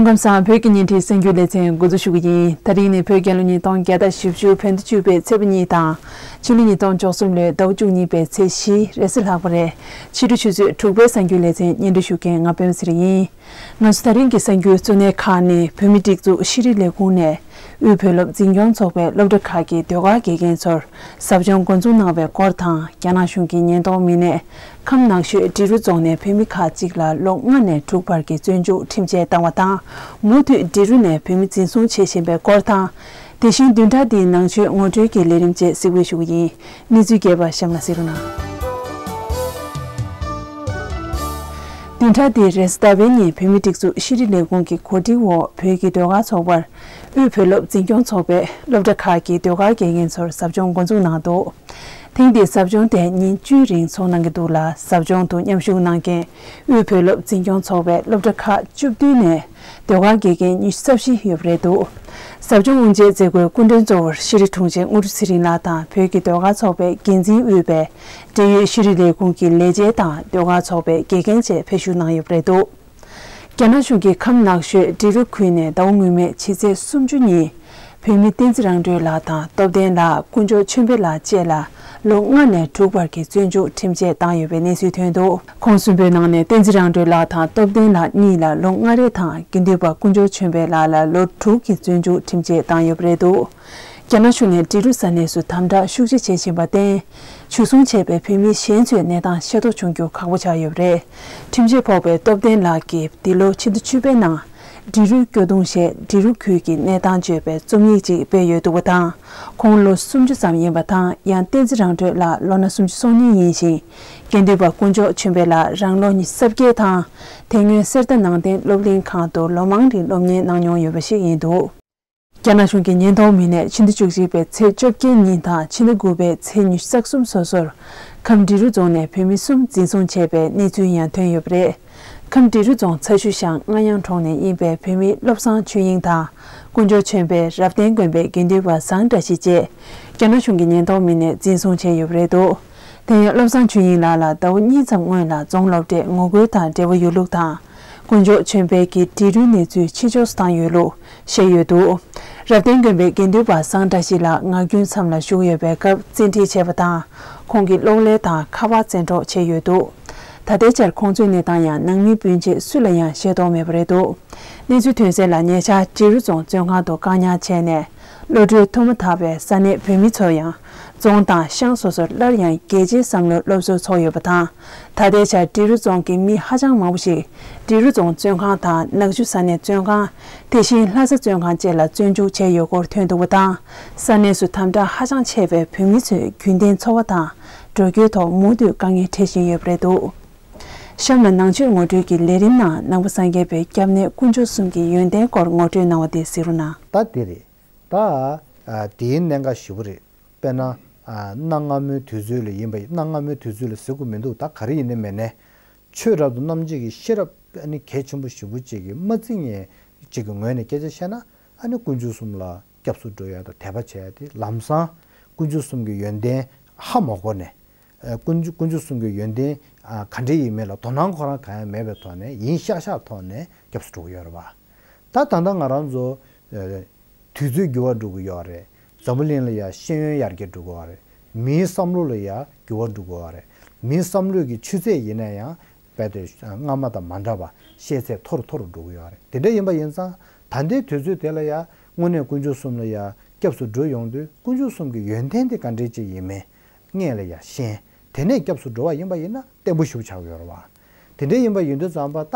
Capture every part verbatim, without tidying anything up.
སྐུ་ཁམས་བཟང་། བོད་ཀྱི་བརྙན་འཕྲིན་གསར་འགྱུར་ལེ་ཚན་འགོ་འཛུགས་ཞུ་གི་ཡིན། ད་རིང་ནི་བོད་རྒྱལ་ལོ་ཉིས་སྟོང་བརྒྱ་དང་བཞི་བཅུ་བོད་ཟླ་བཅུ་པའི་ཚེས་པ་གཉིས་དང་། ཕྱི་ལོ་ཉིས་སྟོང་བཅུ་གསུམ་ལོའི་ཟླ་བ་བཅུ་གཉིས་པའི་ཚེས་བཞི་རེས་གཟའ་ལྷག་པ་རེད། ཕྱི་དྲོ་ཆུ་ཚོད་དྲུག་པའི་གསར་འགྱུར་ལེ་ཚན་སྙན་སྒྲོན་ཞུ་མཁན་ང་པད་མ་ཚེ་རིང་ཡིན། ང་ཚོ་ད་རིང་གི་གསར་འགྱུར་གཙོ་གནད་ཁག་ནི། བོད་མིའི་སྒྲིག་འཛུགས་ཤེས་རིག་ལས་ཁུངས་ནས་དབུས་བོད་སློབ་འཛིན་སྐྱོང་ཚོགས་པའི་སློབ་གྲྭ་ཁག་གི་ཟློས་གར་དགེ་རྒན་ཚོར་ཟབ་སྦྱོང་འགོ་འཛུགས་གནང་བའི་སྐོར་དང་། རྒྱ་ནག་གཞུང་གི་ཉེན་རྟོག་མི་སྣས་ཁམས་ནགས་ཤོད་འབྲི་རུ་རྫོང་ནས་བོད་མི་ཁག་ཅིག་ལ་ལོ་ལྔ་ནས་དྲུག་བར་གྱི་བཙོན་འཇུག་ཁྲིམས་ཆད་བཏང་བ་དང་། མུ་མཐུད་འབྲི་རུ་ནས་བོད་མི་འཛིན་བཟུང་བྱེད་བཞིན་པའི་སྐོར་དང་། དེ་བཞིན་བདུན་ཕྲག་འདིའི་ནང་ཆོས་ངོ་སྤྲོད་ཀྱི་ལས་རིམ་བཅས་གཟིགས་འབུལ་ཞུ་གི་ཡིན། གནས་ཚུལ་རྒྱས་པ་གཤམ་ལ་གཟིགས་རོགས་གནང་། བདུན་ཕྲག་འདིའི་རེས་གཟའ་ཟླ་བའི་ཉིན་བོད་མིའི་སྒྲིག་འཛུགས་ཤེས་རིག་ལས་ཁུངས་ཀྱི་གོ་སྒྲིག་འོག་བོད་ཀྱི་ཟློས་གར་ཚོགས་པར་དབུས་བོད་སློབ་འཛིན་སྐྱོང་ཚོགས་པའི་སློབ་གྲྭ་ཁག་གི་ཟློས་གར་དགེ་རྒན་ཚོར་ཟབ་སྦྱོང་འགོ་འཛུགས་གནང་འདུག་ཐེངས་འདིའི་ཟབ་སྦྱོང་དེ་ཉིན་བཅུའི་རིང་འཚོགས་གནང་གི་འདུག་ལ། ཟབ་སྦྱོང་དུ་མཉམ་ཞུགས་གནང་མཁན་དབུས་བོད་སློབ་འཛིན་སྐྱོང་ཚོགས་པའི་སློབ་གྲྭ་ཁག་བཅུ་བདུན་ནས་ཟློས་གར་དགེ་རྒན་ཉི་ཤུ་རྩ་བཞི་ཡོད་པ་རེད་འདུག་ཟབ་སྦྱོང་དབུ་འབྱེད་མཛད་སྒོའི་སྐུ་མགྲོན་གཙོ་བོར་ཤེས་རིག་དྲུང་ཆེ་དངོས་གྲུབ་ཚེ་རིང་ལགས་དང་བོད་ཀྱི་ཟློས་གར་ཚོགས་པའི་འགན་འཛིན་དབུས་པའི་འབྲེལ་ཡོད་ཤེས་རིག་ལས་ཁུངས་ཀྱི་ལས་བྱེད་དང་ཟློས་གར་ཚོགས་པའི་དགེ་རྒན་བཅས་ཕེབས་ཞུགས་གནང་ཡོད་པ་རེད་འདུག་རྒྱ་ནག་གཞུང་གིས་ཁམས་ནགས་ཤོད་འབྲི་རུ་ཁུལ་ནས་ཟླ་བ་སྔོན་མའི་ཕྱི་ཚེས་སུམ་ཅུ་ཉིན་བོད་མི་བསྟན་འཛིན་རང་གྲོལ་ལགས་དང་སྟོབས་ལྡན་ལགས། དཀོན་མཆོག་ཆོས་འཕེལ་ལགས་བཅས་ལ་ལོ་ལྔ་ནས་དྲུག་བར་གྱི་བཙོན་འཇུག་ཁྲིམས་ཆད་བཏང་ཡོད་པའི་གནས་ཚུལ་ཐོན་འདུག་ཁོང་གསུམ་པོའི་ནང་ནས་བསྟན་འཛིན་རང་གྲོལ་ལགས་དང་སྟོབས་ལྡན་ལགས་གཉིས་ལ་ལོ་ལྔ་རེ་དང་དགེ་འདུན་པ་དཀོན་མཆོག་ཆོས་འཕེལ་ལགས་ལ་ལོ་དྲུག་གི་བཙོན་འཇུག་ཁྲིམས་ཆད་བཏང་ཡོད་པ་རེད་འདུག་རྒྱ་ནག་གཞུང་ནས་འབྲི་རུ་ས་གནས་སུ་དམ་དྲག་ཤུགས་ཆེ་བྱེད་བཞིན་པར་བརྟེན། འཇུ་བཟུང་བྱས་པའི་བོད་མི་གཞན་ཚོའི་གནས་སྟངས་ཤེས་རྟོགས་བྱུང་རྒྱུ་ཁག་པོ་ཆགས་ཡོད་པ་རེད། ཁྲིམས་ཆད་ཕོག་པའི་སྟོབས་ལྡན་ལགས་ཀྱིས་འདི་ལོ་ཕྱི་ཟླ་བཅུ་པའི་ནང་། འབྲི་རུ་སྐྱོ་གདུང་ཞེས་འབྲི་རུ་ཁུལ་གྱི་གནས་སྟངས་བརྗོད་པའི་རྩོམ་ཡིག་ཅིག་སྤེལ་ཡོད་འདུག་པ་དང་། ཁོང་ལོ་སུམ་ཅུ་ཙམ་ཡིན་པ་དང་། ཡང་བསྟན་འཛིན་རང་གྲོལ་ལགས་ལོ་ན་སུམ་ཅུ་སོ་གཉིས་ཡིན་ཞིང་། དགེ་འདུན་པ་དཀོན་མཆོག་ཆོས་འཕེལ་ལགས་རང་ལོ་ཉི་ཤུ་རྩ་བརྒྱད་དང་། དེ་སྔོན་གསེར་རྟ་ནང་བསྟན་སློབ་གླིང་ཁང་དུ་ལོ་མང་རིང་སློབ་གཉེར་གནང་མྱོང་ཡོད་པ་ཞིག་ཡིན་འདུག་རྒྱ་ནག་གཞུང་གི་ཉེན་རྟོག་མི་སྣས་ཕྱི་ཟླ་བཅུ་གཅིག་པའི་ཚེས་བཅོ་བརྒྱད་ཉིན་དང་ཕྱི་ཟླ་དགུ་པའི་ཚེས་ཉི་ཤུ་རྩ་གསུམ་སོ་སོར་ཁམས་འབྲི་རུ་རྫོང་ནས་བོད་མི་གསུམ་འཛིན་བཟུང་བྱས་པའི་གནས་ཚུལ་ཡང་ཐོན་ཡོད་པ་རེད། ཁམས་འབྲི་རུ་རྫོང་ཚ་ཤུལ་ཤང་རྔ་ཡང་གྲོང་ནས་ཡིན་པའི་བོད་མི་བློ་བཟང་ཆོས་དབྱིངས་དང་། དཀོན་མཆོག་ཆོས་འཕེལ། རབ་བརྟན་དགོན་པའི་དགེ་འདུན་པ་བཟང་བཀྲ་ཤིས་བཅས་རྒྱ་ནག་གཞུང་གི་ཉེན་རྟོག་མི་སྣས་འཛིན་བཟུང་བྱས་ཡོད་པ་རེད་འདུག་དེ་ཡང་བློ་བཟང་ཆོས་དབྱིངས་ལགས་ལ་ཟླ་བ་གཉིས་ཙམ་སྔོན་ལ་རྫོང་སློབ་གྲྭས་ངོ་རྒོལ་དང་འབྲེལ་བ་ཡོད་ལུགས་དང་། དཀོན་མཆོག་ཆོས་འཕེལ་གྱི་འབྲི་རུའི་གནས་ཚུལ་ཕྱི་ཕྱོགས་སུ་བཏང་ཡོད་ལུགས་བཤད་ཡོད་འདུག་རབ་བརྟན་དགོན་པའི་དགེ་འདུན་པ་བཟང་བཀྲ་ཤིས་ལགས་ངག་རྒྱུན་མཚམས་ལ་བཞུགས་ཡོད་པའི་སྐབས་བཙན་ཁྲིད་བྱས་པ་དང་། ཁོང་གི་གློག་ཀླད་དང་ཁ་པར་བཙན་འཕྲོག་བྱས་ཡོད་འདུག་ད་ལྟའི་ཆར་ཁོང་ཚོའི་གནས་སྟངས་ཡང་ནང་མི་སྤུན་མཆེད་སུ་ལ་ཡང་ཤེས་རྟོགས་མེད་པ་རེད་འདུག་གནས་ཚུལ་ཐོན་གསལ་ལ། ཉེ་ཆར་འབྲི་རུ་རྫོང་བཙོན་ཁང་དུ་བཀག་ཉར་བྱས་ནས། གློད་གྲོལ་ཐོབ་མ་ཐག་པའི་ས་གནས་བོད་མི་ཚོ་ཡང་རྫོང་དང་ཤང་སོ་སོར་སླར་ཡང་རྒྱལ་སྤྱིའི་བསམ་བློའི་སློབ་གསོ་འཚོགས་ཡོད་པ་དང་། ད་ལྟའི་ཆར་འབྲི་རུ་རྫོང་གི་མི་ཧ་ཅང་མང་པོ་ཞིག་འབྲི་རུ་རྫོང་བཙོན་ཁང་དང་ནག་ཆུ་ས་གནས་བཙོན་ཁང་། དེ་བཞིན་ལྷ་ས་བཙོན་ཁང་བཅས་ལ་བཙོན་འཇུག་བྱས་ཡོད་སྐོར་ཐོན་འདུག་པ་དང་། ས་གནས་སུ་དམ་དྲག་ཧ་ཅང་ཆེ་བའི་བོད་མི་ཚོས་རྒྱུན་ལྡན་འཚོ་བ་དང་འགྲོ་སྐྱོད་ཐོག་མུ་མཐུད་དཀའ་ངལ་འཕྲད་བཞིན་ཡོད་པ་རེད་འདུག་གཤམ་ལ་ནང་ཆོས་ངོ་སྤྲོད་ཀྱི་ལས་རིམ་ནང་ནང་པ་སངས་རྒྱས་པའི་སྐྱབས་གནས་དཀོན་མཆོག་གསུམ་གྱི་ཡོན་ཏན་སྐོར་ངོ་སྤྲོད་གནང་བ་དེ་གཟིགས་རོགས་གནང་། ད་དེ་རེད། ད་ཨ་དེའི་གནད་འགག་ཞེ་པོ་རེད། དཔེར་ན་ཨ་གནའ་སྔ་མོའི་དུས་ཚོད་ལ་ཡིན་པ་ཡིན། གནའ་སྔ་མོའི་དུས་ཚོད་ལ་ཟེར་དགོས་མི་འདུག་ད་ག་རེ་ཡིན་ནའི་མིན་ནའི་ཆོས་རབ་ཏུ་རྣམ་འབྱེད་ཀྱི་ཤེས་རབ་ཨ་ནི་གལ་ཆེན་པོ་ཞེ་པོ་ཅིག་གིས་མ་བརྩི་མཁན་ཅིག་གི་ངོས་ནས་སྐད་ཆ་བཤད་ན། ཨ་ནི་དཀོན་མཆོག་གསུམ་ལ་སྐྱབས་སུ་འགྲོ་ཡ་དང་དད་པ་བྱེད་ཡ་དེ་ལམ་སང་དཀོན་མཆོག་གསུམ་གྱི་ཡོན་ཏན་ཧ་མ་གོ་ནས། ཨ་དཀོན་མཆོག་དཀོན་མཆོག་གསུམ་གྱི་ཡོན་ཏན་ཨ་ག་འདྲ་ཡིན་མིན་ལ་དོ་སྣང་ཁོ་རང་གང་ཡང་མེད་པའི་ཐོག་ནས་ཡིན་ཤག་ཤག་ཐོག་ནས་སྐྱབས་སུ་འགྲོ་གི་ཡོད་རེད་པ། ད་ད་ལྟ་ང་རང་ཚོ་ཨ་དུས་ཚོད་འགྱུར་བ་འགྲོ་གི་ཡོད་རེད། འཛམ་བུ་གླིང་ལ་ཡ་ཤེས་ཡོན་ཡར་རྒྱས་འགྲོ་གི་ཡོད་རེད། མིའི་བསམ་བློ་ལ་ཡ་འགྱུར་བ་འགྲོ་གི་ཡོད་རེད། མིའི་བསམ་བློའི་གི་ཆུ་ཚད་ཡིན་ན་ཡང་རྦད་དེ་སྔ་མ་དང་མ་འདྲ་བ་ཤེས་ཚད་མཐོ་རུ་མཐོ་རུ་འགྲོ་གི་ཡོད་རེད། དེ་འདྲ་ཡིན་པ་ཡིན་ཙང་ད་ལྟའི་དུས་ཚོད་དེ་ལ་ཡ་དངོས་གནས་དཀོན་མཆོག་གསུམ་ལ་ཡ་སྐྱབས་སུ་འགྲོ་ཡོང་དུས་དཀོན་མཆོག་གསུམ་གྱི་ཡོན་ཏན་དེ་ག་འདྲས་ཅིག་ཡིན་མིན་སྔོན་ལ་ཡ་ཤེས། དེ་ནས་སྐྱབས་སུ་འགྲོ་བ་ཡིན་པ་ཡིན་ན་བརྟན་པོ་ཞེ་པོ་ཆགས་ཡོད་རེད་བ། དེ་འདྲ་ཡིན་པ་ཡིན་དུས་ཙམ་པ་ད་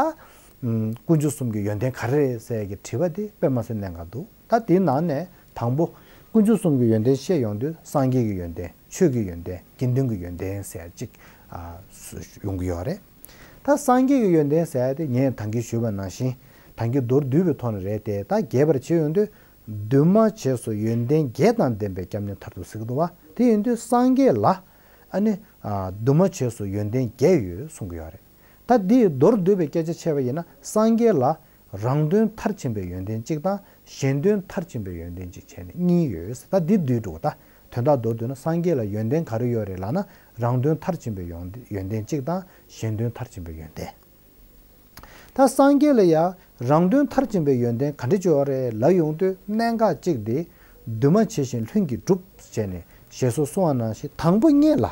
ཨམ་དཀོན་མཆོག་གསུམ་གྱི་ཡོན་ཏན་ག་རེ་རེད་ཟེར་གྱི་དྲི་བ་དེ་དཔེ་མ་སྲིད་གནད་འགག་འདུག་ད་དེའི་ནང་ནས་དང་པོ་དཀོན་མཆོག་གསུམ་གྱི་ཡོན་ཏན་བཤད་ཡོང་དུས་སངས་རྒྱས་ཀྱི་ཡོན་ཏན། ཆོས་ཀྱི་ཡོན་ཏན། དགེ་འདུན་གྱི་ཡོན་ཏན་ཟེར་ཅིག་ཨ་ཡོང་གི་ཡོད་རེད། ད་སངས་རྒྱས་ཀྱི་ཡོན་ཏན་ཟེར་ཡ་དེ་ངས་ད་གིན་ཞུས་པ་ནང་བཞིན་ད་གིན་མདོར་བསྡུས་པའི་ཐོག་ནས་རེད་དེ། ད་རྒྱས་པར་བྱས་ཡོང་དུས་འདུས་མ་བྱས་སུ་ཡོན་ཏན་བརྒྱད་དང་ལྡན་པའི་སྐྱབས་གནས་མཐར་ཐུག་ཟེར་གྱི་འདུག་བ། དེ་ཡིན་དུས་སངས་རྒྱས་ལ་ཨ་ནི་ཨ་འདུས་མ་བྱས་སུ་ཡོན་ཏན་བརྒྱད་ཡོད་གསུང་གི་ཡོད་རེད། ད་འདི་མདོར་བསྡུས་པའི་སྐད་ཆ་བཤད་པ་ཡིན་ན་སངས་རྒྱས་ལ་རང་དོན་མཐར་ཕྱིན་པའི་ཡོན་ཏན་གཅིག་དང་གཞན་དོན་མཐར་ཕྱིན་པའི་ཡོན་ཏན་གཅིག་བྱས་ནས་གཉིས་ཡོད། ད་འདི་བསྡུས་འགྲོ། ད་དོན་དག་མདོར་བསྡུས་ན་སངས་རྒྱས་ལ་ཡོན་ཏན་ག་རེ་ཡོད་རེད་ལབ་ན་རང་དོན་མཐར་ཕྱིན་པའི་ཡོན་ཡོན་ཏན་གཅིག་དང་གཞན་དོན་མཐར་ཕྱིན་པའི་ཡོན་ཏན། ད་སངས་རྒྱས་ལ་ཡང་རང་དོན་མཐར་ཕྱིན་པའི་ཡོན་ཏན་ག་འདྲ་ཅིག་ཡོད་རེད་ལབ་ཡོང་དུས། གནད་འགག་གཅིག་དེ། འདུས་མ་བྱས་ཤིང་ལྷུན་གྱིས་གྲུབ་ཅེས་ནས་ཞེས་སོགས་གསུངས་པ་ནང་བཞིན། དང་པོ་ཉིད་ལ།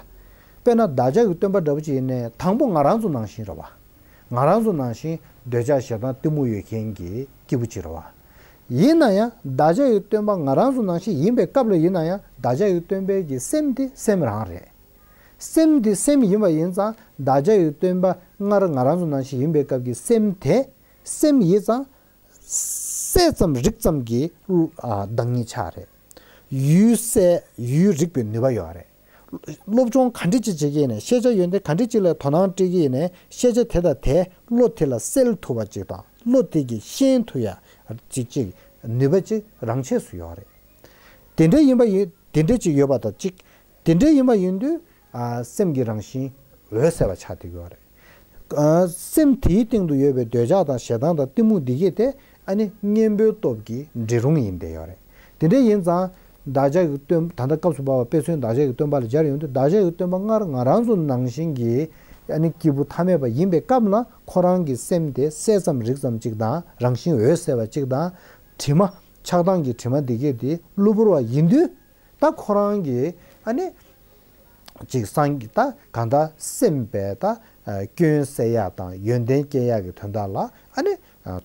དཔེར་ན་བདག་ཅག་གི་སྟོན་པ་འདྲ་པོ་ཅིག་ཡིན་ནའི། དང་པོ་ང་རང་ཚོ་ནང་བཞིན་རེད་བ། ང་རང་ཚོ་ནང་བཞིན་འདོད་ཆགས་ཞེ་སྡང་གཏི་མུག་ཡོད་མཁན་གྱི་སྐྱེས་བུ་ཅིག་རེད་བ། ཡིན་ན་ཡང་བདག་ཅག་གི་སྟོན་པ་ང་རང་ཚོ་ནང་བཞིན་ཡིན་པའི་སྐབས་ལ། ཡིན་ན་ཡང་བདག་ཅག་གི་སྟོན་པའི་གི་སེམས་དེ་སེམས་རང་རེད། སེམས་དེ་སེམས་ཡིན་པ་ཡིན་ཙང་། བདག་ཅག་གི་སྟོན་པ་སྔར་ང་རང་ཚོ་ནང་བཞིན་ཡིན་པའི་སྐབས་ཀྱི་སེམས་དེ་སེམས་ཡིན་ཙང་། གསལ་ཙམ་རིག་ཙམ་གྱི་ཨ་བདག་ཉིད་ཆགས་རེད། ཡུལ་གསལ་ཡུལ་རིག་པའི་ནུས་པ་ཡོད་རེད། སློབ་སྦྱོང་ག་འདྲ་ཅིག་བྱེད་ཀྱི་ཡིན་ནའི། ཤེས་བྱ་ཡོན་ཏན་ག་འདྲ་ཅིག་ལ་དོ་སྣང་སྤྲད་ཀྱི་ཡིན་ནའི། ཤེས་བྱ་དེ་དང་དེ་བློ་དེ་ལ་གསལ་ཐུབ་པ་ཅིག་དང་། བློ་དེ་གིས་ཤེས་ཐུབ་ཡ་ཅིག་ཅིག་ནུས་པ་ཅིག་རང་ཆས་སུ་ཡོད་རེད། དེ་འདྲ་ཡིན་པ་ཡིན། དེ་འདྲ་ཅིག་ཡོད་པ་དང་གཅིག་དེ་འདྲ་ཡིན་པ་ཡིན་དུས། ཨ་སེམས་ཀྱི་རང་བཞིན་འོད་གསལ་བ་ཆགས་བསྡད་ཡོད་རེད། ཨ་སེམས་དེའི་སྟེང་དུ་ཡོད་པའི་འདོད་ཆགས་དང་ཞེ་སྡང་དང་གཏི་མུག་འདི་གས་དེ། ཨ་ནི་གཉེན་པོའི་སྟོབས་ཀྱིས་འདྲེ་རུང་ཡིན་བསྡད་ཡོད་རེད། དེ་འདྲ་ཡིན་ཙང་། བདག་ཅག་གི་སྟོན། ད་ལྟ་སྐབས་སུ་བབས་པ་དཔེ་མཚོན་བདག་ཅག་གི་སྟོན་པ་ལ་སྦྱར་ཡོང་དུས། བདག་ཅག་གི་སྟོན་པ་སྔར་ང་རང་ཚོ་ནང་བཞིན་གྱི་ཨ་ནི་སྐྱེས་བུ་ཐ་མལ་པ་ཡིན་པའི་སྐབས་ལ། ཁོ་རང་གི་སེམས་དེ་གསལ་ཙམ་རིག་ཙམ་ཅིག་དང་། རང་བཞིན་འོད་གསལ་བ་ཅིག་དང་། དྲི་མ། ཆགས་སྡང་གི་དྲི་མ་འདི་གས་དེ་གློ་བུར་བ་ཡིན་དུས། ད་ཁོ་རང་གིས་ཨ་ནི་ཅིག་སངས་རྒྱས། ད་གང་ལྟར་སེམས་པའི་ད་སྐྱོན་སེལ་ཡག་དང་ཡོན་ཏན་སྐྱེ་ཡག་གི་དོན་དག་ལ། ཨ་ནི་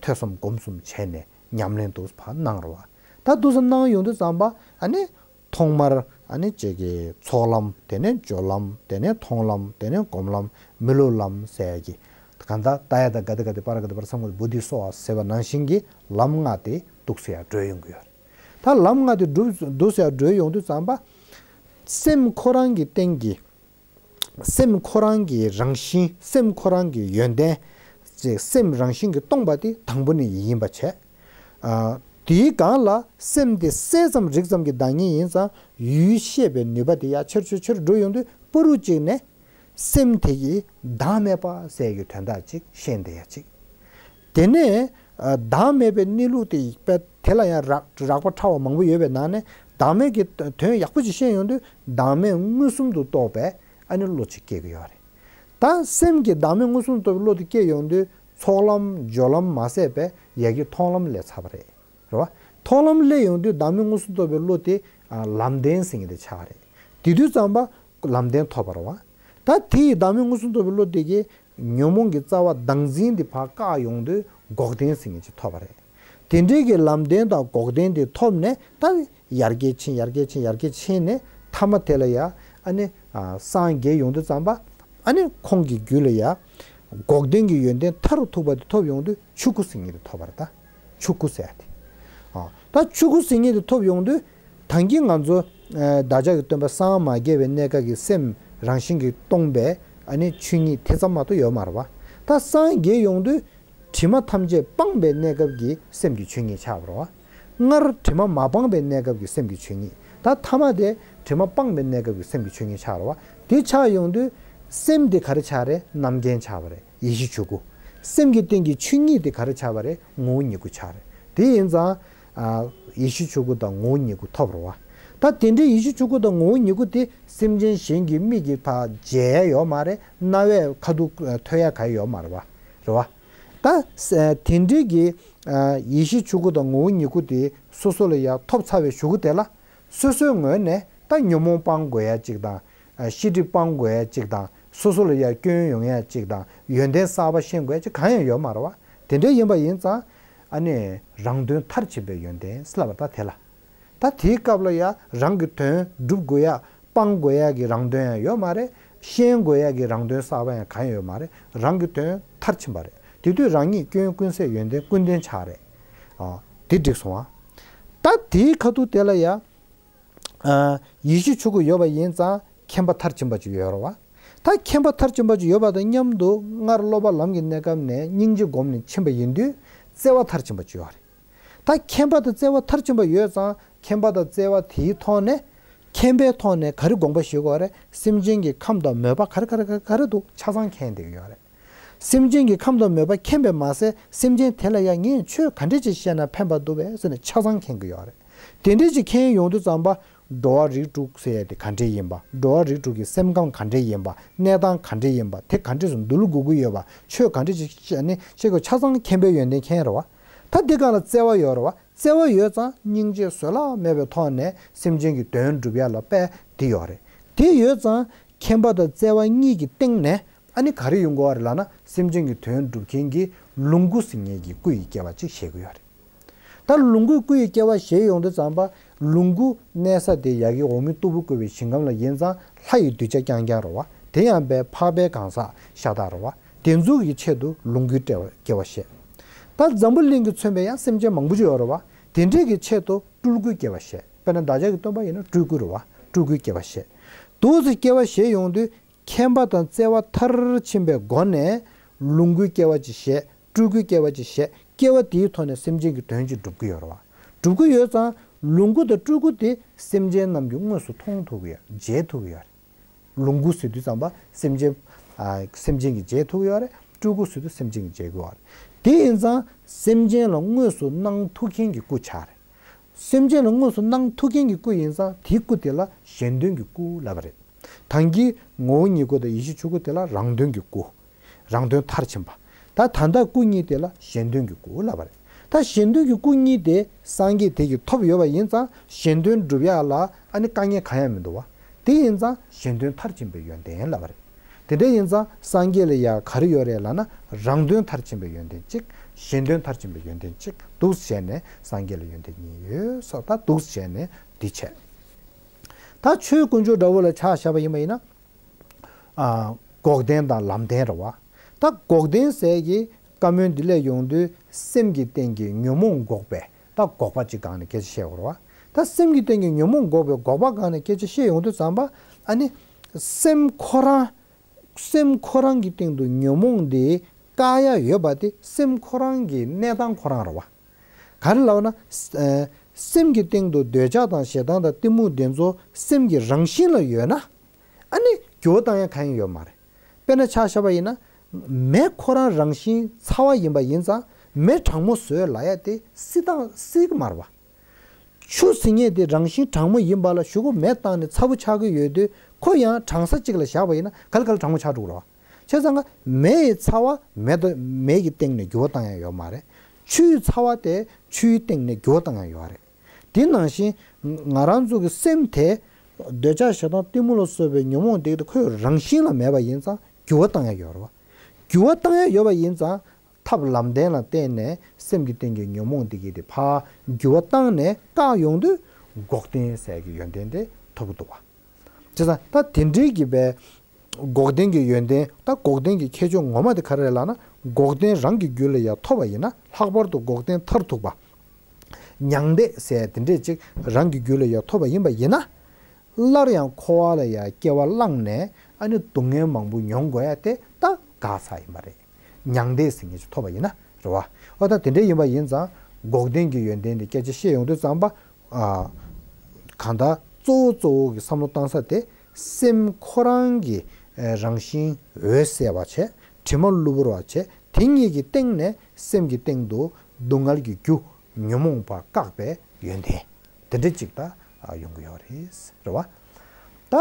ཐོས་བསམ་སྒོམ་གསུམ་བྱས་ནས་ཉམས་ལེན་འདུག་ཕར་གནང་རོགས། ད་འདུག་སེ་གནང་ཡོང་དུས་ཙམ་པ། ཨ་ནི་ཐོག་མར་ཨ་ནི་ཅིག་གི་ཚོགས་ལམ། དེ་ནས་སྦྱོར་ལམ། དེ་ནས་མཐོང་ལམ། དེ་ནས་སྒོམ་ལམ། མི་སློབ་ལམ་ཟེར་ཡག་གི། གང་ལྟར་ཏདྱ་ཐཱ་ག་ཏེ་ག་ཏེ་པཱ་ར་ག་ཏེ་པཱ་ར་སཾ་ག་ཏེ་བོ་དྷི་སྭཱ་ཧཱ་ཟེར་བ་ནང་བཞིན་གྱི་ལམ་ལྔ་དེ་འདུག་སེ་ཡར་བགྲོད་ཡོང་གི་ཡོད་རེད། ད་ལམ་ལྔ་དེ་འདུག་སེ་ཡར་བགྲོད་ཡོང་དུས་ཙམ་པ། སེམས་ཁོ་རང་གི་སྟེང་གི། སེམས་ཁོ་རང་གི་རང་བཞིན། སེམས་ཁོ་རང་གི་ཡོན་ཏན། ཅེས་སེམས་རང་བཞིན་གྱིས་སྟོང་པ་དེ་དང་པོ་ནས་ཡིན་པ་བྱས། ཨ་དེའི་སྒང་ལ་སེམས་དེ་གསལ་ཙམ་རིག་ཙམ་གྱི་བདག་ཉིད་ཡིན་ཙང་། ཡུལ་ཤེས་པའི་ནུས་པ་དེ་ཡར་ཆེར་ཆེར་ཆེར་འགྲོ་ཡོང་དུས། པུ་རུ་གཅིག་ནས་སེམས་དེ་ཡི་བདག་མེད་པ་ཟེར་གྱི་དོན་དག་ཅིག་ཤེས་བསྡད་ཡ་ཅིག་དེ་ནས་ཨ་བདག་མེད་པའི་གནས་ལུགས་དེ་དཔེ་དེ་ལ་ཡང་རགས་རགས་པ་ཕྲ་བ་མང་པོ་ཡོད་པའི་ནང་ནས། བདག་མེད་ཀྱི་དོན་ཡག་པོ་ཅིག་ཤེས་ཡོང་དུས། བདག་མེད་མངོན་སུམ་དུ་རྟོགས་པའི་ཨ་ནི་བློ་ཅིག་སྐྱེ་གི་ཡོད་རེད། ད་སེམས་ཀྱི་བདག་མེད་མངོན་སུམ་དུ་རྟོགས་པའི་བློ་དེ་སྐྱེ་ཡོང་དུས། ཚོགས་ལམ་སྦྱོར་ལམ་མ་ཟད་པའི་ཡ་གི་མཐོང་ལམ་སླེབས་ཚར་བ་རེད། རེད་བ། མཐོང་ལམ་སླེབས་ཡོང་དུས། བདག་མེད་མངོན་སུམ་རྟོགས་པའི་བློ་དེ་ཨ་ལམ་བདེན་ཟེར་མཁན་དེ་ཆགས་པ་རེད། དེ་དུས་ཙམ་པ་ལམ་བདེན་ཐོབ་པ་རེད་བ། ད་དེ་ཡི་བདག་མེད་མངོན་སུམ་རྟོགས་པའི་བློ་དེ་གིས་ཉོན་མོངས་ཀྱི་རྩ་བ་བདག་འཛིན་དེ་ཕར་བཀག་ཡོང་དུས། འགོག་བདེན་ཟེར་མཁན་ཅིག་ཐོབ་པ་རེད། དེ་འདྲའི་གི་ལམ་བདེན་དང་འགོག་བདེན་དེ་ཐོབ་ནས། ད་ཡར་རྒྱས་ཕྱིན། ཡར་རྒྱས་ཕྱིན། ཡར་རྒྱས་ཕྱིན་ནས་མཐའ་མ་དེ་ལ་ཡ་ཨ་ནི་ཨ་སངས་རྒྱས་ཡོང་དུས་ཙམ་པ། ཨ་ནི་ཁོང་གི་རྒྱུད་ལ་ཡ་འགོག་བདེན་གྱི་ཡོན་ཏན་མཐར་ཐུག་པ་དེ་ཐོབ་ཡོང་དུས། ཆོས་སྐུ་ཟེར་མཁན་དེ་ཐོབ་པ་རེད། ད་ཆོས་སྐུ་ཟེར་ཡ་དེ། ཨ་ད་ཆོས་སྐུ་ཟེར་མཁན་དེ་ཐོབ་ཡོང་དུས། ད་གིན་ང་ཚོ་ཨ་བདག་ཅག་གི་སྟོན་པ་སངས་མ་རྒྱས་པའི་གནས་སྐབས་ཀྱི་སེམས་རང་བཞིན་གྱིས་སྟོང་པའི་ཨ་ནི་ཆོས་ཉིད་དེ་ཙམ་མ་གཏོགས་ཡོད་མ་རེད་བ། ད་སངས་རྒྱས་ཡོང་དུས། དྲི་མ་ཐམས་ཅད་སྤངས་པའི་གནས་སྐབས་ཀྱི་སེམས་ཀྱི་ཆོས་ཉིད་ཆགས་པ་རེད་བ། སྔར་དྲི་མ་མ་སྤངས་པའི་གནས་སྐབས་ཀྱི་སེམས་ཀྱི་ཆོས་ཉིད། ད་མཐའ་མ་དེ་དྲི་མ་སྤངས་པའི་གནས་སྐབས་ཀྱི་སེམས་ཀྱི་ཆོས་ཉིད་ཆགས་རེད་བ། དེ་ཆགས་ཡོང་དུས། སེམས་དེ་ག་རེ་ཆགས་རེད། རྣམ་མཁྱེན་ཆགས་པ་རེད། ཡེ་ཤེས་ཆོས་སྐུ། སེམས་ཀྱི་སྟེང་གི་ཆོས་ཉིད་དེ་ག་རེ་ཆགས་པ་རེད། ངོ་བོ་ཉིད་སྐུ་ཆགས་རེད། དེ་ཡིན་ཙང་ཨ་ཡེ་ཤེས་ཆོས་སྐུ་དང་ངོ་བོ་ཉིད་སྐུ་ཐོབ་རེད་བ། ད་དེ་འདྲའི་ཡེ་ཤེས་ཆོས་སྐུ་དང་ངོ་བོ་ཉིད་སྐུ་དེ་སེམས་ཅན་གཞན་གྱི་མིག་གིས་ཕར་མཇལ་ཡ་ཡོད་མ་རེད། རྣ་བས་ཁ་ཐུག་ཐོས་ཡ་ག་ཡོད་མ་རེད་བ། རེད་བ། ད་ས་དེ་འདྲའི་གི་ཨ་ཡེ་ཤེས་ཆོས་སྐུ་དང་ངོ་བོ་ཉིད་སྐུ་དེ་སོ་སོ་ལ་ཡ་ཐོབ་ཚར་བའི་གཞུག་གུ་དེ་ལ། སོ་སོའི་ངོས་ནས་ད་ཉོན་མོངས་སྤང་དགོས་ཡ་གཅིག་དང་། ཨ་ཤེས་སྒྲིབ་སྤང་དགོས་ཡ་གཅིག་དང་། སོ་སོ་ལ་ཡ་སྐྱོན་ཡོང་ཡ་གཅིག་དང་། ཡོན་ཏན་གསར་པ་ཤེས་དགོས་ཡ་གཅིག་གང་ཡང་ཡོད་མ་རེད་བ། དེ་འདྲ་ཡིན་པ་ཡིན་ཙང་། ཨ་ནི་རང་དོན་མཐར་ཕྱིན་པའི་ཡོན་ཏན་ཟེར་ལབ་པ་ད་དེ་ལ། ད་དེའི་སྐབས་ལ་ཡ་རང་གི་དོན་སྒྲུབ་དགོས་ཡ། སྤང་དགོས་ཡ་གི་རང་དོན་ཡང་ཡོད་མ་རེད། ཤེས་དགོས་ཡ་གི་རང་དོན་གསར་པ་ཡང་གང་ཡང་ཡོད་མ་རེད། རང་གི་དོན་མཐར་ཕྱིན་པ་རེད། དེ་དུས་རང་ཉིད་སྐྱོན་ཀུན་ཟད་ཡོན་ཏན་ཀུན་ལྡན་ཆགས་རེད། ཨ་དེ་འགྲིག་སོང་ཨ། ད་དེའི་ཁ་ཐུག་དེ་ལ་ཡ། ཨ་ཡེ་ཤེས་ཆོས་སྐུ་ཡོད་པ་ཡིན་ཙང་མཁྱེན་པ་མཐར་ཕྱིན་པ་ཅིག་ཡོད་རེད་བ། ད་མཁྱེན་པ་མཐར་ཕྱིན་པ་ཅིག་ཡོད་པ་དང་མཉམ་དུ། སྔར་སློབ་པ་ལམ་གྱི་གནས་སྐབས་ནས་སྙིང་རྗེ་སྒོམ་ནས་ཕྱིན་པ་ཡིན་དུས། བརྩེ་བ་མཐར་ཕྱིན་པ་ཅིག་ཡོད་རེད། ད་མཁྱེན་པ་དང་བརྩེ་བ་མཐར་ཕྱིན་པ་ཡོད་ཙང་། མཁྱེན་པ་དང་བརྩེ་བ་དེའི་ཐོག་ནས། མཁྱེན་པའི་ཐོག་ནས་ག་རེ་དགོངས་པ་བཞེས་དགོས་རེད། སེམས་ཅན་གྱི་ཁམས་དང་མོས་པ་ག་རེ་ག་རེ་ག་རེ་ག་རེ་འདུག་ཆ་ཚང་མཁྱེན་བསྡད་ཀྱི་ཡོད་རེད། སེམས་ཅན་གྱི་ཁམས་དང་མོས་པ་མཁྱེན་པས་མ་ཟད། སེམས་ཅན་དེ་ལ་ཡང་ངས་ཆོས་ག་འདྲ་ཅིག་བཤད་ན་ཕན་པ་འདུག་པས་ཟེར་ནས་ཆ་ཚང་མཁྱེན་གྱི་ཡོད་རེད། དེ་འདྲ་ཅིག་མཁྱེན་ཡོང་དུས་ཙམ་པ། འགྲོ་བ་རིགས་དྲུག་ཟེར་ཡ་དེ་ག་འདྲས་ཡིན་པ། འགྲོ་བ་རིགས་དྲུག་གི་སེམས་ཁམས་ག་འདྲས་ཡིན་པ། གནས་སྟངས་ག་འདྲས་ཡིན་པ། དེ་ག་འདྲས་སུ་འདུལ་དགོས་ཀྱི་ཡོད་པ། ཆོས་ག་འདྲས་ཅིག་བྱས་ནས་བཤད་དགོས། ཆ་ཚང་མཁྱེན་པའི་ཡོན་ཏན་མཁྱེན་རེད་བ། ད་འདི་སྒང་ལ་བརྩེ་བ་ཡོད་རེད་བ། བརྩེ་བ་ཡོད་ཙང་སྙིང་རྗེ་བཟོད་གླགས་མེད་པའི་ཐོག་ནས་སེམས་ཅན་གྱི་དོན་སྒྲུབ་ཡ་ལ་དཔེ་འདི་ཡོད་རེད། དེ་ཡོད་ཙང་མཁྱེན་པ་དང་བརྩེ་བ་གཉིས་ཀྱི་སྟེང་ནས་ཨ་ནི་ག་རེ་ཡོང་གི་ཡོད་རེད་ལབ་ན། སེམས་ཅན་གྱི་དོན་སྒྲུབ་མཁན་གྱི་ལོངས་སྐུ་ཟེར་མཁན་གྱི་སྐུ་ཡི་སྐྱེ་བ་ཅིག་བཞེས་ཀྱི་ཡོད་རེད། ད་ལོངས་སྐུའི་སྐུ་ཡི་སྐྱེ་བ་བཞེས་ཡོང་དུས་ཙམ་པ། ལོངས་སྐུ་གནས་ས་དེ་ཡ་གི་འོག་མིན་སྟུག་པོ་བཀོད་པའི་ཞིང་ཁམས་ལ་ཡིན་ཙང་ལྷ་ཡི་གདུལ་བྱ་རྐྱང་རྐྱང་རེད་བ། དེ་ཡང་པའི་འཕགས་པའི་གང་ཟག་ཤ་སྟག་རེད་བ། དེ་ཚོ་གི་ཆེད་དུ་ལོངས་སྐུའི་སྐྱེ་བ་བཞེས། ད་འཛམ་བུ་གླིང་གིས་མཚོན་པའི་ཡང་སེམས་ཅན་མང་པོ་ཅིག་ཡོད་རེད་བ། དེ་འདྲས་ཀྱི་ཆེད་དུ་སྤྲུལ་སྐུའི་སྐྱེ་བ་བཞེས། དཔེར་ན་བདག་ཅག་གི་སྟོན་པ་ཡིན་ན་སྤྲུལ་སྐུ་རེད་བ། སྤྲུལ་སྐུའི་སྐྱེ་བ་བཞེས། འདུག་སེ་སྐྱེ་བ་བཞེས་ཡོང་དུས། མཁྱེན་པ་དང་བརྩེ་བ་མཐར་ཕྱིན་པའི་སྒོ་ནས་ལོངས་སྐུའི་སྐྱེ་བ་ཅིག་བཞེས། སྤྲུལ་སྐུའི་སྐྱེ་བ་ཅིག་བཞེས། སྐྱེ་བ་དེའི་ཐོག་ནས་སེམས་ཅན་གྱི་དོན་ཅིག་སྒྲུབ་ཀྱི་ཡོད་རེད་བ། སྒྲུབ་ཀྱི་ཡོད་ཙང་ལོངས་སྐུ་དང་སྤྲུལ་སྐུ་དེ་སེམས་ཅན་རྣམས་ཀྱིས་དངོས་སུ་མཐོང་ཐུབ་ཀྱི་ཡོད། མཇལ་ཐུབ་ཀྱི་ཡོད་རེད། ལོངས་སྐུ་ཟེར་དུས་ཙམ་པ་སེམས་ཅན། ཨ། སེམས་ཅན་གྱིས་མཇལ་ཐུབ་ཀྱི་ཡོད་རེད། སྤྲུལ་སྐུ་ཟེར་དུས་སེམས་ཅན་གྱིས་མཇལ་གྱི་ཡོད་རེད། དེ་ཡིན་ཙང་སེམས་ཅན་ལ་དངོས་སུ་སྣང་ཐུབ་མཁན་གྱི་སྐུ་ཆགས་རེད། སེམས་ཅན་ལ་དངོས་སུ་སྣང་ཐུབ་མཁན་གྱི་སྐུ་ཡིན་ཙང་དེའི་སྐུ་དེ་ལ་གཞན་དོན་གྱི་སྐུ་ལབ་པ་རེད། ད་གིན་ངོ་བོ་ཉིད་སྐུ་དང་ཡེ་ཤེས་ཆོས་སྐུ་དེ་ལ་རང་དོན་གྱི་སྐུ། རང་དོན་མཐར་ཕྱིན་པ། ད་ད་ལྟ་སྐུ་གཉིས་དེ་ལ་གཞན་དོན་གྱི་སྐུ་ལབ་པ་རེད། ད་གཞན་དོན་གྱི་སྐུ་གཉིས་དེ་སངས་རྒྱས་དེ་གིས་ཐོབ་ཡོད་པ་ཡིན་ཙང་གཞན་དོན་སྒྲུབ་ཡག་ལ་ཨ་ནི་དཀའ་ངལ་གང་ཡང་མི་འདུག་བ། དེ་ཡིན་ཙང་གཞན་དོན་མཐར་ཕྱིན་པའི་ཡོན་ཏན་ལབ་པ་རེད། དེ་འདྲ་ཡིན་ཙང་སངས་རྒྱས་ལ་ཡ་ག་རེ་ཡོད་རེད་ལབ་ན། རང་དོན་མཐར་ཕྱིན་པའི་ཡོན་ཏན་གཅིག་གཞན་དོན་མཐར་ཕྱིན་པའི་ཡོན་ཏན་གཅིག་འདུག་སེ་བྱས་ནས་སངས་རྒྱས་ལ་ཡོན་ཏན་གཉིས་ཡོད་སོགས། ད་འདུག་སེ་བྱས་ནས་འདི་བྱས། ད་ཆོས་དཀོན་མཆོག་འདྲ་བོ་ལ་ཆ་བཞག་པ་ཡིན་པ་ཡིན་ན། ཨ། འགོག་བདེན་དང་ལམ་བདེན་རེད་བ། ད་འགོག་བདེན་ཟེར་གྱི་བཀའ་མོལ་འདི་ལས་ཡོང་དུས་སེམས་ཀྱི་སྟེང་གི་ཉོན་མོངས་འགོག་པའི་ད་འགོག་པ་གཅིག་སྒང་ནས་སྐད་ཆ་བཤད་དགོས་རེད་བ། ད་སེམས་ཀྱི་སྟེང་གི་ཉོན་མོངས་འགོག་པའི་འགོག་པ་སྒང་ནས་སྐད་ཆ་བཤད་ཡོང་དུས་ཙམ་པ། ཨ་ནི་སེམས་ཁོ་རང་། སེམས་ཁོ་རང་གི་སྟེང་དུ་ཉོན་མོངས་འདི་བཀག་ཡ་ཡོད་པ་དེ་སེམས་ཁོ་རང་གི་གནས་སྟངས་ཁོ་རང་རེད་བ། ག་རེ་ལབ་ན། ཨ། སེམས་ཀྱི་སྟེང་དུ་འདོད་ཆགས་དང་ཞེ་སྡང་དང་གཏི་མུག་འདི་ཚོ་སེམས་ཀྱི་རང་བཞིན་ལ་ཡོད་ན། ཨ་ནི་འགྱུར་བ་བཏང་ཡ་གང་ཡང་ཡོད་མ་རེད། དཔེར་ན་ཆ་བཞག་པ་ཡིན་ན། མེ་ཁོ་རང་རང་བཞིན་ཚ་བ་ཡིན་པ་ཡིན་ཙང་མེ་གྲང་མོ་བཟོས་ལབ་ཡ་དེ་སྲིད་སྟངས་སྲིད་ཀྱི་མ་རེད་བ། ཆུ་ཟེར་མཁན་དེ་རང་བཞིན་གྲང་མོ་ཡིན་པ་ལ་གཞུག་གུ་མེ་བཏང་ནས་ཚ་པོ་ཆགས་ཀྱི་ཡོད་དུས་ཁོ་ཡང་གྲང་ས་གཅིག་ལ་བཞག་པ་ཡིན་ན་ག་ལེ་ག་ལེ་གྲང་མོ་ཆགས་འགྲོ་གི་རེད་བ། བྱས་ཙང་ཀ་མེ་ཡི་ཚ་བ་མེ་དང་མེ་གི་སྟེང་ནས་འགྱུར་བ་བཏང་ཡ་ཡོད་མ་རེད། ཆུ་ཡི་ཚ་བ་དེ་ཆུ་ཡི་སྟེང་ནས་འགྱུར་བ་བཏང་ཡ་ཡོད་རེད། དེ་ནང་བཞིན་ང་རང་ཚོ་གི་སེམས་དེ་འདོད་ཆགས་ཞེ་སྡང་གཏི་མུག་ལ་སོགས་པའི་ཉོན་མོངས་དེ་ཁོའི་རང་བཞིན་ལ་མེད་པ་ཡིན་ཙང་འགྱུར་བ་བཏང་ཡ་ཡོད་རེད་བ། འགྱུར་བ་བཏང་ཡ་ཡོད་པ་ཡིན་ཙང་། ཐབས་ལམ་བདེན་ལ་བརྟེན་ནས་སེམས་ཀྱི་སྟེང་གི་ཉོན་མོངས་འདི་གི་དེ་ཕར་འགྱུར་བ་བཏང་ནས་བཀག་ཡོང་དུས་འགོག་བདེན་ཟེར་གྱི་ཡོན་ཏན་དེ་ཐོབ་ཀྱི་འདུག་བ། བྱས་ཙང་ད་དེ་འདྲའི་གི་བའི་འགོག་བདེན་གྱི་ཡོན་ཏན། ད་འགོག་བདེན་གྱི་ཁྱད་ཆོས་ངོ་མ་དེ་ག་རེ་རེད་ལབ་ན། འགོག་བདེན་རང་གི་རྒྱུད་ལ་ཡང་ཐོབ་པ་ཡིན་ན། ལྷག་པར་དུ་འགོག་བདེན་མཐར་ཐུག་པ། མྱང་འདས་ཟེར་དེ་འདྲས་ཅིག་རང་གི་རྒྱུད་ལ་ཡང་ཐོབ་པ་ཡིན་པ་ཡིན་ན། སླར་ཡང་འཁོར་བ་ལ་ཡང་སྐྱེ་བ་བླངས་ནས་ཨ་ནི་སྡུག་བསྔལ་མང་པོ་མྱོང་དགོས་ཡ་དེ་ད་འགག་ཚར་ཡིན་པ་རེད། མྱང་འདས་ཟེར་མཁན་ཅིག་ཐོབ་པ་ཡིན་ན་རེད་བ། ཨོ་ད་དེ་འདྲ་ཡིན་པ་ཡིན་ཙང་འགོག་བདེན་གྱི་ཡོན་ཏན་དེ་སྐད་ཆ་བཤད་ཡོང་དུས་ཙམ་པ། ཨ། གང་ལྟར་གཙོ་བོ་གཙོ་བོ་གི་བསམ་བློ་བཏང་ས་དེ་སེམས་ཁོ་རང་གི་རང་བཞིན་འོད་གསལ་བ་བྱས། དྲི་མ་གློ་བུར་བ་བྱས། དེ་གཉིས་ཀྱི་སྟེང་ནས་སེམས་ཀྱི་སྟེང་དུ་སྡུག་བསྔལ་གྱི་རྒྱུ་ཉོན་མོངས་པ་བཀག་པའི་ཡོན་ཏན་དེ་འདྲ་ཅིག་ད་ཡོང་གི་ཡོད་རེད། རེད་བ། ད་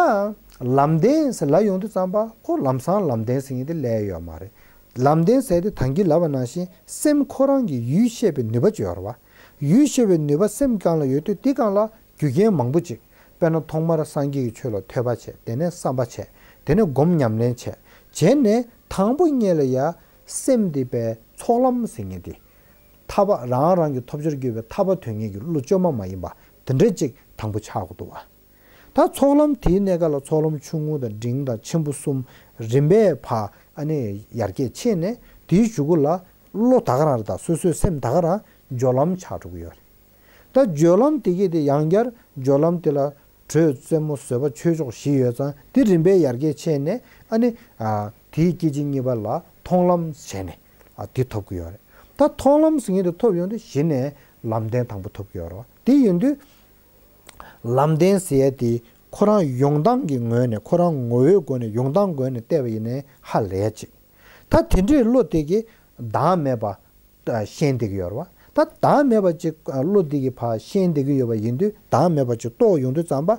ལམ་བདེན་ཟེར་ལབ་ཡོང་དུས་ཙམ་པ་ཁོ་ལམ་སང་ལམ་བདེན་ཟེར་མཁན་དེ་སླེབས་ཡོད་མ་རེད། ལམ་བདེན་ཟེར་དེ་ད་གིན་ལབ་པ་ནང་བཞིན་སེམས་ཁོ་རང་གི་ཡུལ་ཤེས་པའི་ནུས་པ་ཅིག་ཡོད་རེད་བ། ཡུལ་ཤེས་པའི་ནུས་པ་སེམས་སྒང་ལ་ཡོད་དུས་དེ་སྒང་ལ་རྒྱུ་རྐྱེན་མང་པོ་ཅིག་དཔེར་ན་ཐོག་མར་སངས་རྒྱས་ཀྱི་ཆོས་ལ་ཐོས་པ་བྱས། དེ་ནས་བསམ་པ་བྱས། དེ་ནས་སྒོམ་ཉམས་ལེན་བྱས། བྱས་ནས་དང་པོ་ཉིད་ལ་ཡ་སེམས་དེ་པའི་ཚོགས་ལམ་ཟེར་མཁན་དེ། ཐར་པ་རང་རང་གི་ཐོབ་བྱར་གྱུར་པའི་ཐར་པ་དོན་གཉེར་གྱི་བློ་བཅོས་མ་མ་ཡིན་པ་དེ་འདྲ་ཅིག་དང་པོ་ཆགས་དགོས་འདུག་བ། ད་ཚོགས་ལམ་དེའི་གནས་སྐབས་ལ་ཚོགས་ལམ་ཆུང་ངུ་དང་འབྲིང་དང་ཆེན་པོ་གསུམ་རིམ་པས་ཕར་ཨ་ནི་ཡར་རྒྱས་ཕྱིན་ནས་དེའི་གཞུག་གུ་ལ་བློ་ད་ག་རང་རེད། ད་སོ་སོའི་སེམས་ད་ག་རང་སྦྱོར་ལམ་ཆགས་འགྲོ་གི་ཡོད་རེད། ད་སྦྱོར་ལམ་དེ་གས་དེ་ཡང་བསྐྱར་སྦྱོར་ལམ་དེ་ལ་དྲོད་རྩེ་མོ་བཟོད་པ་ཆོས་མཆོག་བཞི་ཡོད་ཙང་དེ་རིམ་པས་ཡར་རྒྱས་ཕྱིན་ནས་ཨ་ནི་ཨ་དེའི་སྐད་ཅིག་གཉིས་པ་ལ་མཐོང་ལམ་བྱས་ནས་ཨ་དེ་ཐོབ་ཀྱི་ཡོད་རེད། ད་མཐོང་ལམ་ཟེར་མཁན་དེ་ཐོབ་ཡོང་དུས་གཞི་ནས་ལམ་བདེན་དང་པོ་ཐོབ་ཀྱི་ཡོད་རེད་བ། དེ་ཡིན་དུས། ལམ་བདེན་ཟེར་ཡ་དེ་ཁོ་རང་ཡོང་སྟངས་ཀྱི་ངོས་ནས་ཁོ་རང་ངོ་བོའི་སྒོ་ནས་ཡོང་སྟངས་སྒོ་ནས་བལྟས་པ་ཡིན་ནའི་ཧ་ལས་ཅིག་ད་དེ་འདྲའི་བློ་དེ་གིས་བདག་མེད་པ་ཤེས་བསྡད་ཀྱི་ཡོད་རེད་བ། ད་ ད་བདག་མེད་པ་ཅིག་བློ་འདི་གིས་ཕར་ཤེས་བསྡད་ཀྱི་ཡོད་པ་ཡིན་དུས། བདག་མེད་པ་ཅིག་རྟོགས་ཡོང་དུས་ཙམ་པ།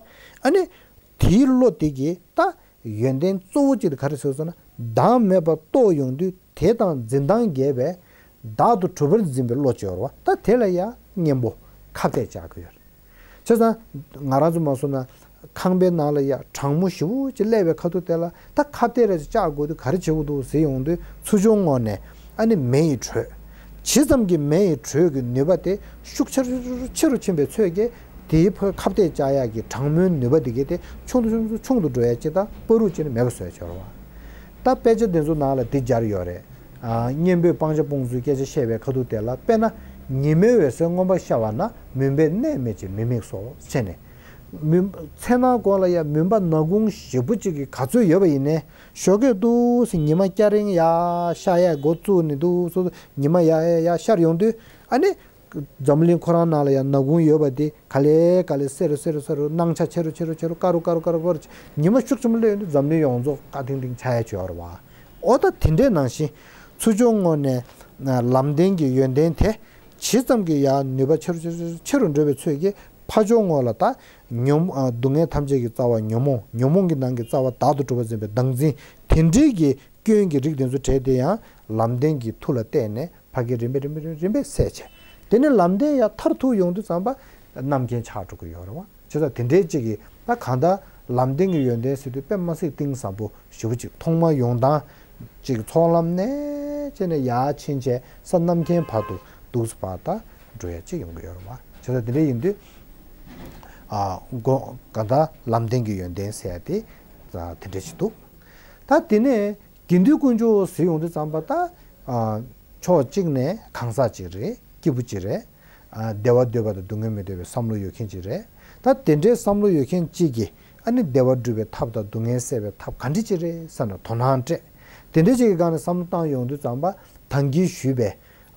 ཨ་ནི་དེའི་བློ་འདི་གིས་ད་ཡོན་ཏན་གཙོ་བོ་གཅིག་དེ་ག་རེ་ཟེར་ཟེར་ན། བདག་མེད་པ་རྟོགས་ཡོང་དུས། དེ་དང་འཛིན་སྟངས་འགལ་བའི་བདག་ཏུ་གྲུབ་པར་འཛིན་པའི་བློ་ཅིག་ཡོད་རེད་བ། ད་དེ་ལ་ཡང་གཉེན་པོ་ཁ་གཏད་བཅག་གི་ཡོད་རེད། བྱས་ཙང་ང་རང་ཚོ་མ་སོང་ན་ཁང་པའི་ནང་ལ་ཡ་གྲང་མོ་ཞེ་པོ་ཅིག་སླེབས་པའི་ཁ་ཐུག་དེ་ལ། ད་ཁ་གཏད་རེ་བཅག་དགོས་དུས་ག་རེ་བྱེད་དགོས་འདུག་ཟེར་ཡོང་དུས། ཚུར་ཕྱོགས་ངོས་ནས་ཨ་ནི་མེ་ཡི་དྲོད། ཇི་ཙམ་གྱི་མེ་ཡི་དྲོད་ཀྱི་ནུས་པ་དེ་ཤུགས་ཆེ་རུ་ཆེ་རུ་ཕྱིན་པའི་ཚོད་ཀྱིས། དེའི་ཕར་ཁ་གཏད་བཅག་ཡག་གི་གྲང་མོའི་ནུས་པ་དེ་གས་དེ་ཆུང་དུ་ཆུང་དུ་ཆུང་དུ་འགྲོ་ཡ་ཅིག་དང་། བར་དུ་ཅིག་ནི་མེད་པ་བཟོ་ཡ་ཅིག་ཡོད་རེད་བ། ད་དཔེ་ཆ་དེ་ཚོ་ནང་ལ་འདི་སྦྱར་ཡོད་རེད། ཨ། གཉེན་པོས་སྤང་བྱ་སྤོང་ཚུལ་སྐད་ཆ་བཤད་པའི་ཁ་ཐུག་དེ་ལ། དཔེར་ན། ཉི་མའི་འོད་ཟེར་མངོན་པར་ཤར་བ་ན། མུན་པའི་གནས་མེད་ཅིང་མི་དམིགས་སོ། ཟེར་ནས། མུན། མཚན་ནག་གོང་ལ་ཡ་མུན་པ་ནག་ཁུང་ཞེ་པོ་ཅིག་གི་ག་ཚོད་ཡོད་པ་ཡིན་ནའི། ཞོགས་ཀས་འདུག་སེ་ཉི་མ་སྐྱ་རེངས་ཡར་ཤར་ཡ་འགོ་བཙུགས་ནས། འདུག་སེ་ཉི་མ་ཡར་ཡར་ཡར་ཤར་ཡོང་དུས། ཨ་ནི་འཛམ་གླིང་ཁོ་རང་ནང་ལ་ཡང་ནག་ཁུང་ཡོད་པ་དེ་ག་ལེ་ག་ལེ་སེར་སེར་སེར། སྣང་ཆ་ཆེ་རུ་ཆེ་རུ་ཆེ་རུ། དཀར་རུ་དཀར་རུ་དཀར་རུ་དཀར་རུ། ཉི་མ་ཤུགས་ཆེན་པོ་སླེབས་ཡོང་དུས་འཛམ་གླིང་ཡོངས་རྫོགས་དཀར་ཐིང་ཐིང་ཆགས་ཡ་ཅིག་ཡོད་རེད་བ། འོ་ད་དེ་འདྲའི་ནང་བཞིན། ཚུར་ཕྱོགས་ངོས་ནས་ལམ་བདེན་གྱི་ཡོན་ཏན་དེ་ཇི་ཙམ་གྱི་ཡར་ནུས་པ་ཆེ་རུ་ཆེ་རུ་ཆེ་རུ་འགྲོ་བའི་ཚོད་ཀྱིས། ཕར་ཕྱོགས་ངོས་ལ་ད་ཉོན། ཨ། སྡུག་བསྔལ་ཐམས་ཅད་ཀྱི་རྩ་བ་ཉོན་མོངས། ཉོན་མོངས་ཀྱི་ནང་གི་རྩ་བ་བདག་ཏུ་གྲུབ་པར་འཛིན་པའི་བདག་འཛིན། དེ་འདྲའི་གི་སྐྱོན་གྱི་རིགས་དེ་ཚོ་བྲལ་ཏེ། ཡང་ལམ་བདེན་གྱི་མཐུ་ལ་བརྟེན་ནས། ཕ་གིར་རིམ་པས་རིམ་པས་རིམ་པས་སད་བྱས། དེ་ནས་ལམ་བདེན་ཡར་མཐར་ཐུག་ཡོང་དུས་ཙམ་པ་རྣམ་མཁྱེན་ཆགས་འགྲོ་གི་ཡོད་རེད་བ། བྱས་ཙང་དེ་འདྲའི་ཅིག་གིས། ད་གང་ལྟར་ལམ་བདེན་གྱི་ཡོན་ཏན་ཟེར་དུས་དཔེ་མ་སྲིད་གཏིང་ཟབ་པོ་ཞེ་པོ་ཅིག་ཐོག་མར་ཡོང་སྟངས་ཅིག་ཚོགས་ལམ་ནས་བྱས་ནས་ཡར་ཕྱིན་བྱས། ས་རྣམ་མཁྱེན་བར་དུ་འདུག་སེ་ཕར་ད་འགྲོ་ཡ་ཅིག་ཡོང་གི་ཡོད་རེད་བ། བྱས་ཙང་དེ་འདྲ་ཡིན་དུས། ཨ། གོ། གང་ལྟར་ལམ་བདེན་གྱི་ཡོན་ཏན་ཟེར་ཡ་དེ་དེ་འདྲ་ཞིག་འདུག་ད་དེ་ནས། དགེ་འདུན་དཀོན་མཆོག་ཟེར་ཡོང་དུས་ཙམ་པ། ད། ཨ། ཕྱོགས་གཅིག་ནས་གང་ཟག་ཅིག་རེད། སྐྱེས་བུ་ཅིག་རེད། ཨ། བདེ་བ་འདོད་པ་དང་སྡུག་བསྔལ་མི་འདོད་པའི་བསམ་བློ་ཡོད་མཁན་ཅིག་རེད། ད་དེ་འདྲའི་བསམ་བློ་ཡོད་མཁན་གཅིག་གིས། ཨ་ནི་བདེ་བ་སྒྲུབ་པའི་ཐབས་དང་སྡུག་བསྔལ་སེལ་བའི་ཐབས་ག་འདྲ་ཅིག་རེད་ཟེར་ནས་དོ་སྣང་སྤྲད། དེ་འདྲ་ཅིག་གི་སྒང་ནས་བསམ་བློ་བཏང་ཡོང་དུས་ཙམ་པ། ད་གིན་ཞུས་པའི་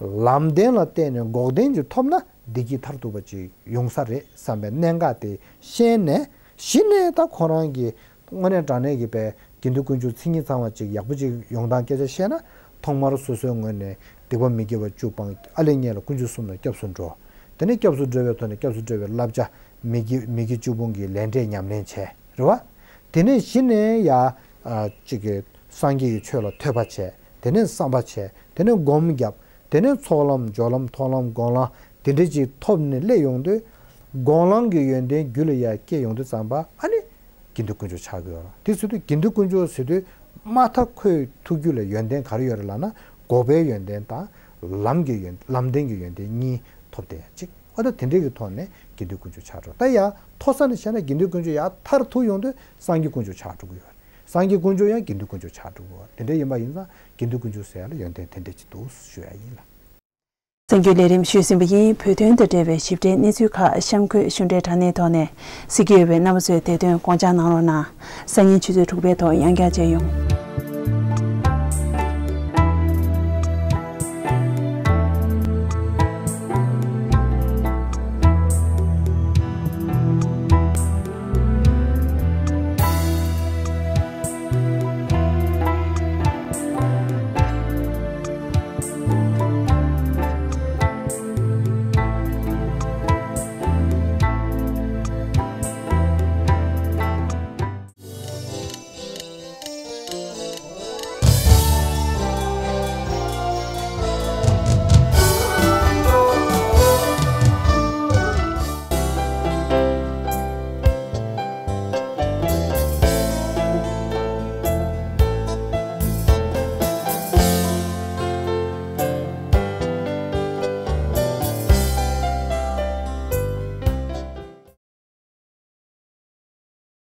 ལམ་བདེན་ལ་བརྟེན་ནས་འགོག་བདེན་ཅིག་ཐོབ་ན། བདེ་སྐྱིད་མཐར་ཐུག་པ་ཅིག་ཡོང་ས་རེད་བསམ་པའི་གནད་འགག་དེ་ཤེས་ནས། གཞི་ནས་ད་ཁོ་རང་གི་དངོས་གནས་དྲང་གནས་ཀྱི་པའི་དགེ་འདུན་དཀོན་མཆོག་མཚན་ཉིད་ཚང་བ་ཅིག་ཡག་པོ་ཅིག་ཡོང་སྟངས་སྐད་ཆ་བཤད་ན། ཐོག་མར་སོ་སོའི་ངོས་ནས་སྡིག་པ་མི་དགེ་བ་བཅུ་སྤངས། ཨ་ལས་ངན་ལ་ཀུན་སྤྱོད་གསུམ་ལ་སྐྱབས་སུ་འགྲོ། དེ་ནས་སྐྱབས་སུ་འགྲོ་བའི་ཐོག་ནས་སྐྱབས་སུ་འགྲོ་བའི་བསླབ་བྱ། མི་དགེ། མི་དགེ་བཅུ་སྤོང་གི་ལས་འབྲས་ཉམས་ལེན་བྱས། རེད་བ། དེ་ནས་གཞི་ནས་ཡ། ཨ། ཅིག་གི་སངས་རྒྱས་ཀྱི་ཆོས་ལ་ཐོས་པ་བྱས། དེ་ནས་བསམ་པ་བྱས། དེ་ནས་སྒོམ་བརྒྱབ། དེ་ནས་ཚོགས་ལམ། སྦྱོར་ལམ། མཐོང་ལམ། སྒོམ་ལམ། དེ་འདྲ་ཅིག་ཐོབ་ནས་སླེབས་ཡོང་དུས། སྒོམ་ལམ་གྱི་ཡོན་ཏན་རྒྱུད་ལ་ཡར་སྐྱེས་ཡོང་དུས་ཙམ་པ། ཨ་ནི་དགེ་འདུན་དཀོན་མཆོག་ཆགས་ཀྱི་ཡོད་རེད། དེ་ཟེར་དུས་དགེ་འདུན་དཀོན་མཆོག་ཟེར་དུས། མ་མཐའ་ཁོའི་ཐུགས་རྒྱུད་ལ་ཡོན་ཏན་ག་རེ་ཡོད་རེད་ལབ་ན། འགོག་པའི་ཡོན་ཏན་དང་། ལམ་གྱི་ཡོན། ལམ་བདེན་གྱི་ཡོན་ཏན་གཉིས་ཐོབ་བསྡད་ཡ་ཅིག་འོ་ད་དེ་འདྲའི་གི་ཐོག་ནས་དགེ་འདུན་དཀོན་མཆོག་ཆགས་འགྲོ། ད་ཡར་མཐོ་ས་ནས་བཤད་ན། དགེ་འདུན་དཀོན་མཆོག་ཡར་མཐར་ཐུག་ཡོང་དུས་སངས་རྒྱས་དཀོན་མཆོག་ཆགས་འགྲོ་གི་ཡོད་རེད། སངས་རྒྱས་དཀོན་མཆོག་ཡང་དགེ་འདུན་དཀོན་མཆོག་ཆགས་འགྲོ་གི་ཡོད་རེད། དེ་འདྲ་ཡིན་པ་ཡིན་ཙང་དགེ་འདུན་དཀོན་མཆོག་ཟེར་ཡ་ལ་ཡོན་ཏན་དེ་འདྲ་ཅིག་འདུག་ཞུ་ཡ་ཡིན་ལ། གསར་འགྱུར་ལས་རིམ་ཞུས་ཟིན་པ་ཡིན། བོད་དོན་དང་འབྲེལ་བའི་ཞིབ་ཕྲའི་གནས་ཚུལ་ཁག་གཤམ་འཁོད་གཞུང་འབྲེལ་དྲ་གནས་ཐོག་ནས་གཟིགས་ཀྱི་ཡོད་པས། རྣམ་པ་ཚོས་དེ་དོན་དགོངས་འཇགས་གནང་རོགས་གནང་། སང་ཉིན་ཆུ་ཚོད་དྲུག་པའི་ཐོག་ཡང་བསྐྱར་མཇལ་ཡོང་།